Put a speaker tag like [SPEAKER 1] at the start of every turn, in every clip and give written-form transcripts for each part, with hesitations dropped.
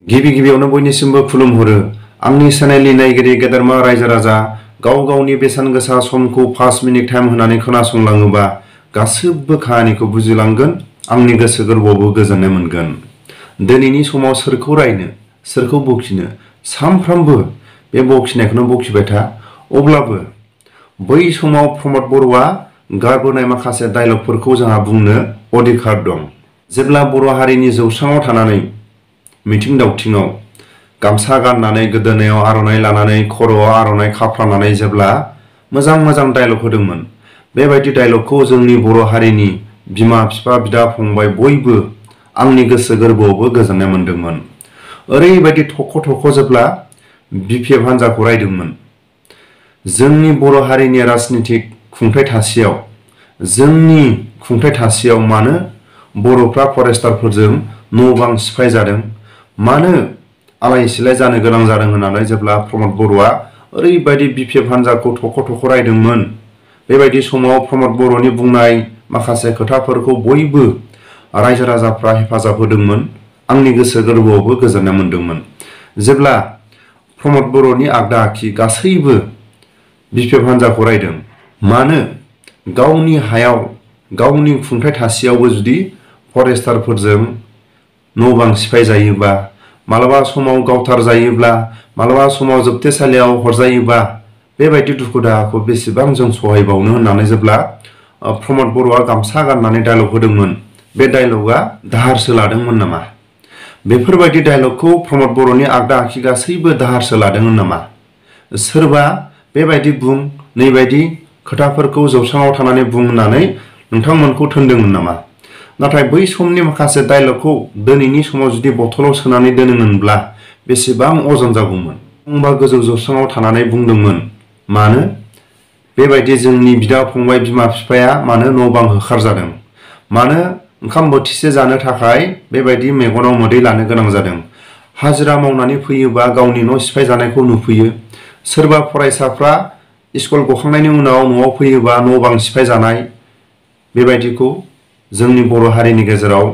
[SPEAKER 1] गिबि गिबियावनो बयनिसिमबो खुलुमहरो आंनि चेनेलनि नायगिरि गेदेरमा रायजो राजा गाव गावनि बेसेन गोसा समखौ 5 मिनिट टाइम होनानै खोनासंलाङोबा गासिबो खाहानिखौ बुजिलांगोन आंनि गोसो गोरबोआवबो गोजोननाय मोनगोन। दिनैनि समाव सोरखौ रायनो सोरखौ बखिनो सानफ्रामबो बे बखिनायखौनो बखिबाय था अब्लाबो बै समाव प्रमद बर'आ गारबोनाय माखासे डायलगफोरखौ जोंहा बुंनो अधिकार दं। जेब्ला बर' हारिनि जौस्राङाव थानानै मिथिं दावथिङाव गामसा गाननानै गोदोनायाव आर'नाइ लानानै खर'आव आर'नाइ खाफ्रानानै जेब्ला मोजां डायलग होदोंमोन बेबायदि डायलगखौ जोंनि बर' हारिनि बिमा बिफा बिदा फंबाय बयबो आंनि गोसो गोरबोआवबो गोजोननाय मोनदोंमोन। ओरैबायदि थख' जेब्ला बिपिएफ हान्जाखौ रायदोंमोन जोंनि बर' हारिनि राजनितिक खुंथाय थासेयाव जोंनि खुंथाय थासेयाव मानो बर'फ्रा फरेस्टारफोरजों न' बां सिफाय जादों मानो आलाय सिलाय जानो गोनां जादों होननानै जेब्ला प्रमद बर'आ ओरैबायदि बिपिएफ हान्जाखौ थख' रायदोंमोन बेबायदि समाव प्रमद बर'नि बुंनाय माखासे खोथाफोरखौ बयबो रायजो राजाफ्रा हेफाजाब होदोंमोन आंनि गोसो गोरबोआवबो गोजोननाय मोनदोंमोन। जेब्ला प्रमद बर'नि आगदा आखि गासैबो बिपिएफ हान्जाखौ रायदों मानो गावनि हायाव गावनि खुंथाय थासेयावबो जुदि फरेस्टारफोरजों न' बां सिफाय जायोबा मालाबा समाव गावथार जायोब्ला मालाबा समाव जोबथेसालियाव हरजायोबा बेबायदि दुखु दाहाखौ बेसेबां जों सहायबावनो होननानै जेब्ला प्रमद बर'आ गामसा गाननानै डायलग होदोंमोन बे डायलगा दाहारसो लादोंमोन नामा? बेफोरबायदि डायलगखौ प्रमद बर'नि आगदा आखि गासैबो दाहारसो लादोंमोन नामा? सोरबा बेबायदि बुं नैबायदि खोथाफोरखौ जौस्राङाव थानानै बुं होननानै नोंथांमोनखौ थोनदोंमोन नामा? नाथाय बै समनि माखासे डायलगखौ दिनैनि समाव जुदि बथलाव सोनानै दोनोमोनब्ला बेसेबां अजन जागौमोन। बुंबा गोजौ जौस्राङाव थानानै बुंदोंमोन मानो बेबायदि जोंनि बिदा फंबाय बिमा बिफाया मानो न' बां होखारजादों मानो ओंखाम बोथिसे जानो थाखाय बेबायदि मेगनाव मोदै लानो गोनां जादों। हाजिरा मावनानै फैयोबा गावनि न' सिफाय जानायखौ नुफैयो। सोरबा फरायसाफ्रा स्कुल गखांनायनि उनाव न'आव फैयोबा न' बां सिफाय जानाय बेबायदिखौ जोंनि बर' हारिनि गेजेराव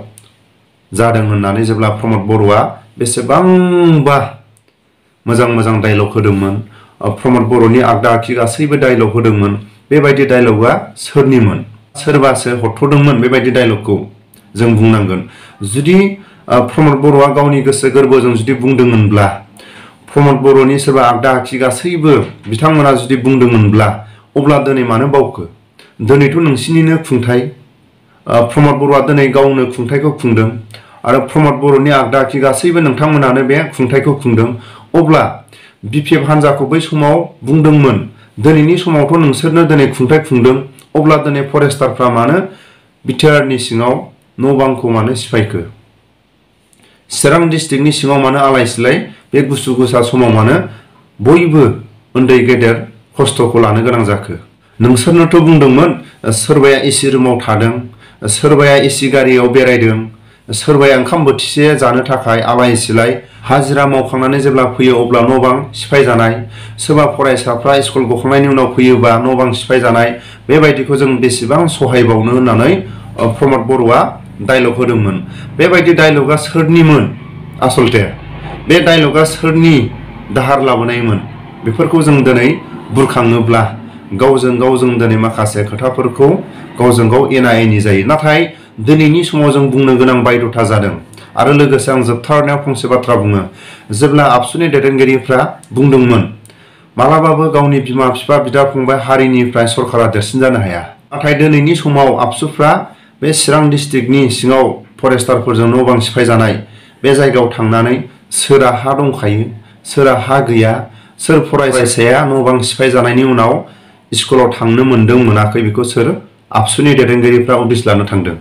[SPEAKER 1] जादों होननानै जेब्ला प्रमद बर'आ बेसेबांबा मोजां डायलग होदोंमोन प्रमद बर'नि आगदा आखि गासैबो डायलग होदोंमोन बेबायदि डायलगा सोरनिमोन? सोरबासो हरथ'दोंमोन बेबायदि डायलगखौ जों बुंनांगोन। जुदि प्रमद बर'आ गावनि गोसो गोरबोजों जुदि बुंदोंमोनब्ला प्रमद बर'नि सोरबा आगदा आखि गासैबो बिथांमोना जुदि बुंदोंमोनब्ला अब्ला दिनै मानो बावखो? दिनैथ' नोंसिनिनो खुंथाय प्रमद बर'आ दिनै गावनो खुंथायखौ खुंदों आरो प्रमद बर'नि आगदा आखि गासैबो नोंथांमोनानो बे खुंथायखौ खुंदों। अब्ला बिपिएफ हान्जाखौ बै समाव बुंदोंमोन दिनैनि समावथ' नोंसोरनो दिनै खुंथाय खुंदों अब्ला दिनै फरेस्टारफ्रा मानो बिटिआरनि सिङाव न' बांखौ मानो सिफायखो? चिरां डिस्ट्रिक्टनि सिङाव मानो आलाय सिलाय बे गुसु गुसा समाव मानो बयबो उन्दै गेदेर खस्थ'खौ लानो गोनां जाखो? नोंसोरनोथ' बुंदोंमोन सोरबाया एसि रुमाव थादों सोरबाया एसि गारियाव बेरायदों सोरबाया ओंखाम बोथिसे जानो थाखाय आलाय सिलाय हाजिरा मावखांनानै जेब्ला फैयो अब्ला न' बां सिफाय जानाय सोरबा फरायसाफ्रा स्कुल गखांनायनि उनाव फैयोबा न' बां सिफाय जानाय बेबायदिखौ जों बेसेबां सहायबावनो होननानै प्रमद बर'आ डायलग होदोंमोन। बेबायदि डायलगा सोरनिमोन? आसलते बे डायलगा सोरनि दाहार लाबोनायमोन? बेफोरखौ जों दिनै बुरखाङोब्ला गावजों गाव जों दिनै माखासे खोथाफोरखौ गावजों गाव एना एनि जायो। नाथाय दिनैनि समाव जों बुंनो गोनां बायध'था जादों आरो लोगोसे आं जोबथारनायाव फंसे बाथ्रा बुङो जेब्ला आबसुनि दैदेनगिरिफ्रा बुंदोंमोन मालाबाबो गावनि बिमा बिफा बिदा फंबाय हारिनिफ्राय सरकारा देरसिन जानो हाया। नाथाय दिनैनि समाव आबसुफ्रा बे चिरां डिस्ट्रिक्टनि सिङाव फरेस्टारफोरजों न' बां सिफाय जानाय बे जायगायाव थांनानै सोरहा हा दंखायो सोरहा हा गैया सोर फरायसाया न' बां सिफाय जानायनि उनाव स्कुलाव थांनो मोनदों मोनाखै बेखौ सोर आबसुनि दैदेनगिरिफ्रा उदिस लानो थांदों।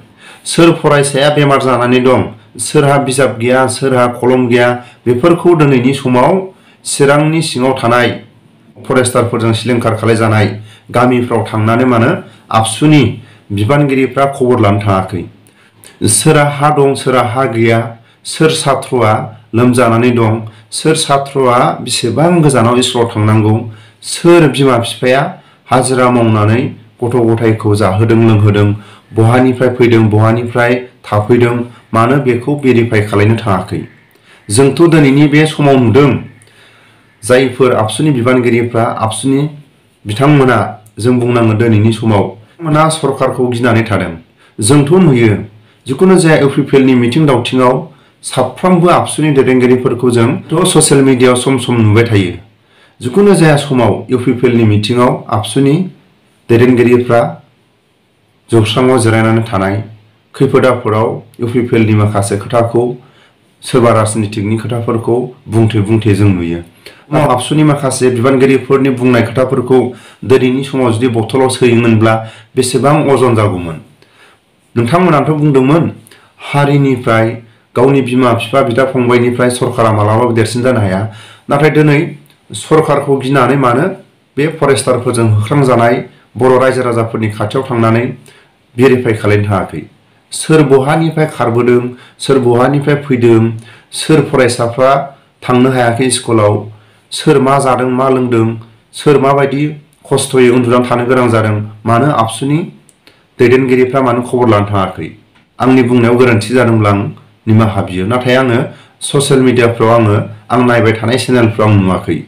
[SPEAKER 1] सोर फरायसाया बेमार जानानै दं सोरहा बिजाब गैया सोरहा कलम गैया बेफोरखौ दिनैनि समाव चिरांनि सिङाव थानाय फरेस्टारफोरजों सिलिंखार खालायजानाय गामिफ्राव थांनानै मानो आबसुनि बिबानगिरिफ्रा खबर लानो थाङाखै? सोरहा हा दं सोरहा हा गैया सोर सात्रआ लोमजानानै दं सोर सात्रआ बेसेबां गोजानाव स्कुलाव थांनांगौ सोर बिमा बिफाया हाजिरा मावनानै गथ' गथायखौ जाहोदों लोंहोदों बहानिफ्राय फैदों बहानिफ्राय थाफैदों मानो बेखौ भेरिफाइ खालायनो थाङाखै? जोंथ' दिनैनि बे समाव नुदों जायफोर आबसुनि बिबानगिरिफ्रा आबसुनि बिथांमोना जों बुंनांगोन दिनैनि समाव बिथांमोना सरकारखौ गिनानै थादों। जोंथ' नुयो जिखुनु जाया इउपिपिएलनि मिथिं दावथिङाव साफ्रोमबो आबसुनि दैदेनगिरिफोरखौ जों ससियेल मिडियायाव सम सम नुबाय थायो। जिखुनु जाया समाव इउपिपिएलनि मिथिङाव आबसुनि दैदेनगिरिफ्रा जौस्राङाव जिरायनानै थानाय, खैफोद आफोदाव इउपिपिएलनि माखासे खोथाखौ सोरबा राजनितिकनि खोथाफोरखौ बुंथे जों नुयो। आबसुनि माखासे बिबानगिरिफोरनि बुंनाय खोथाफोरखौ दिनैनि समाव जुदि बथलाव सोयोमोनब्ला बेसेबां अजन जागौमोन। नोंथांमोनाथ' बुंदोंमोन हारिनिफ्राय गावनि बिमा बिफा बिदा फंबायनिफ्राय सरकारा मालाबाबो देरसिन जानो हाया। नाथाय दिनै सरकारखौ गिनानै मानो बे फरेस्टारफोरजों होख्रांजानाय बर' रायजो राजाफोरनि खाथियाव थांनानै भेरिफाइ खालामनो थाङाखै? सोर बहानिफ्राय खारबोदों, सोर बहानिफ्राय फैदों, सोर फरायसाफ्रा थांनो हायाखै स्कुलाव, सोर मा जादों मा लोंदों, सोर माबायदि खस्थ'यै उन्दुनानै थानो गोनां जादों, मानो आबसुनि दैदेनगिरिफ्रा मानो खबर लानो थाङाखै? आंनि बुंनायाव गोरोन्थि जादोंब्ला आं निमाहा बियो। नाथाय आङो ससियेल मिडियाफ्राव आं नायबाय थानाय चेनेलफ्राव आं नुवाखै।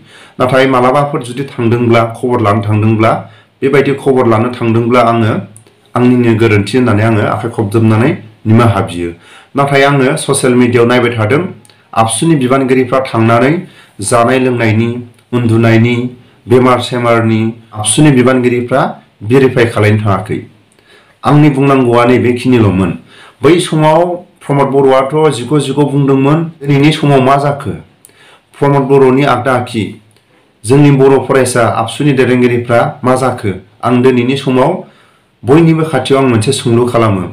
[SPEAKER 1] नाथाय मालाबाफोर जुदि थांदोंब्ला, खबर लानो थांदोंब्ला, बेबायदि खबर लानो थांदोंब्ला आङो आंनिनो गोरोन्थि होननानै आङो आखाइ खबजोबनानै निमाहा बियो। नाथाय आङो ससियेल मिडियायाव नायबाय थादों आबसुनि बिबानगिरिफ्रा थांनानै जानाय लोंनायनि, उन्दुनायनि, बेमार सेमारनि आबसुनि बिबानगिरिफ्रा भेरिफाइ खालामनो थाङाखै। आंनि बुंनांगौआ नैबेखिनिल'मोन। बै समाव प्रमद बर'आथ' जिग' बुंदोंमोन। दिनैनि समाव मा जाखो? प्रमद बर'नि आगदा आखि जोंनि बर' फरायसा आबसुनि दैदेनगिरिफ्रा मा जाखो? आं दिनैनि समाव बयनिबो खाथियाव आं मोनसे सोंलु खालामो।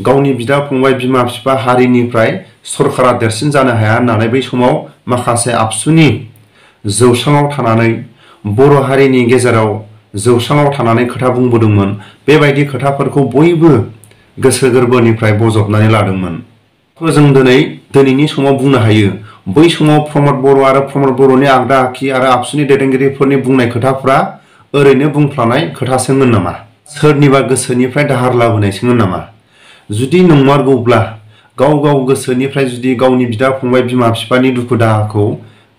[SPEAKER 1] गावनि बिदा फंबाय बिमा बिफा हारिनिफ्राय सरकारा देरसिन जानो हाया होननानै बै समाव माखासे आबसुनि जौसाङाव थानानै बर' हारिनि गेजेराव जौसाङाव थानानै खोथा बुंबोदोंमोन। बेबायदि खोथाफोरखौ बयबो गोसो गोरबोनिफ्राय बजबनानै लादोंमोन। जों दिनैनि समाव बुंनो हायो बै समाव प्रमद बर' आरो प्रमद बर'नि आगदा आखि आरो आबसुनि दैदेनगिरिफोरनि बुंनाय खोथाफ्रा ओरैनो बुंफ्लानाय खोथासोमोन नामा? सोरनिबा गोसोनिफ्राय दाहार लाबोनायसोमोन नामा? जुदि नंमारगौब्ला गाव गोसोनिफ्राय जुदि गावनि बिदा फंबाय बिमा बिफानि दुखु दाहाखौ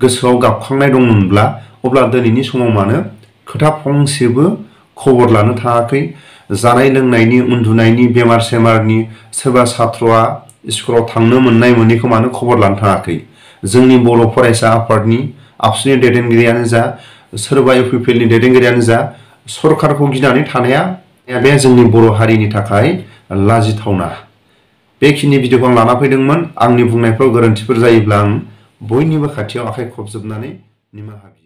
[SPEAKER 1] गोसोआव गाबखांनाय दंमोनब्ला अब्ला दिनैनि समाव मानो खोथा फंसेबो खबर लानो थाङाखै? जानाय लोंनायनि, उन्दुनायनि, बेमार सेमारनि, सोरबा सात्रआ स्कुलाव थांनो मोननाय मोनैखौ मानो खबर लानो थाङाखै? जोंनि बर' फरायसा आफादनि आबसुनि दैदेनगिरियानो जा, सोरबा इउपिपिएलनि दैदेनगिरियानो जा, सरकारखौ गिनानै थानाया बे जोंनि बर' हारिनि थाखाय लाजिथावना। बेखिनि भिडिअखौ आं लाना फैदोंमोन। आंनि बुंनायफ्राव गोरोन्थिफोर जायोब्ला आं बयनिबो खाथियाव आखाइ खबजोबनानै निमाहा बियो।